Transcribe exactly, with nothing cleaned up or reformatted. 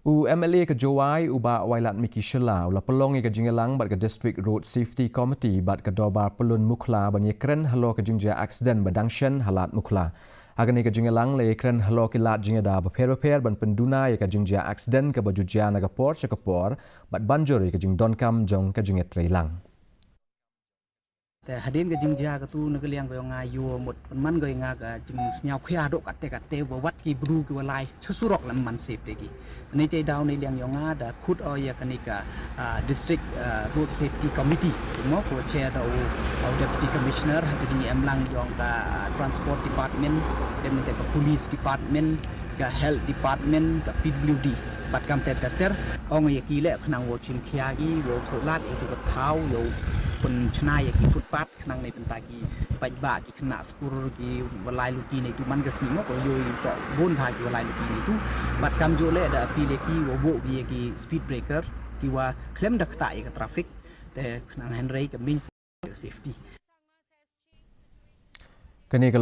U M L A ka Jowai, u Bah Wailadmiki Shylla, u la pynlong ïa ka jingïalang bad ka District Road Safety Committee bad ka Dorbar Pyllun Mukhla ban ïakren halor ka jingjia aksiden ba dang shen ha Lad Mukhla. Ha kane ka jingïalang la ïakren halor ki lad jingïada bapher bapher ban pynduna ïa ka jingjia aksiden kaba ju jia na ka por sha ka por bad ban jur ïa ka jingdonkam jong ka jingïatreilang. Te hadien ka jingjia katu, na ka liang ka jong nga, ïoh mut pynman ka jong nga ka jingsngewkhia haduh katte katte, ba wat ki bru kiba lai sha surok lem man safe de ki. Nangta te daw na ka liang ka jong nga da khot ïa kane ka, ah, District, ah, Road Safety Committee, mo, kaba chair da u, u Deputy Commissioner, ha ka jingïalang jong ka, ah, Transport Department, nangta ka Police Department, ka Health Department, ka P W D bad kam ter ter ter. Ong ïa ki leh khnang wow shim khia ki, wow thoh lad ïa ka thaw, wow pynshna ïa ki footpath, khnang ne bynta ki paidbah, ki khynnah skul kiba lai luti na itu, man ka sngi mo, ko ïoh ïa to bun bha kiba lai luti na itu. Bad kam ju leh da appeal ïa ki wow buh ïa ki speed breaker kiwa khlem da ktah ïa ka traffic, te khnang hynrei ka main safety. Kane ka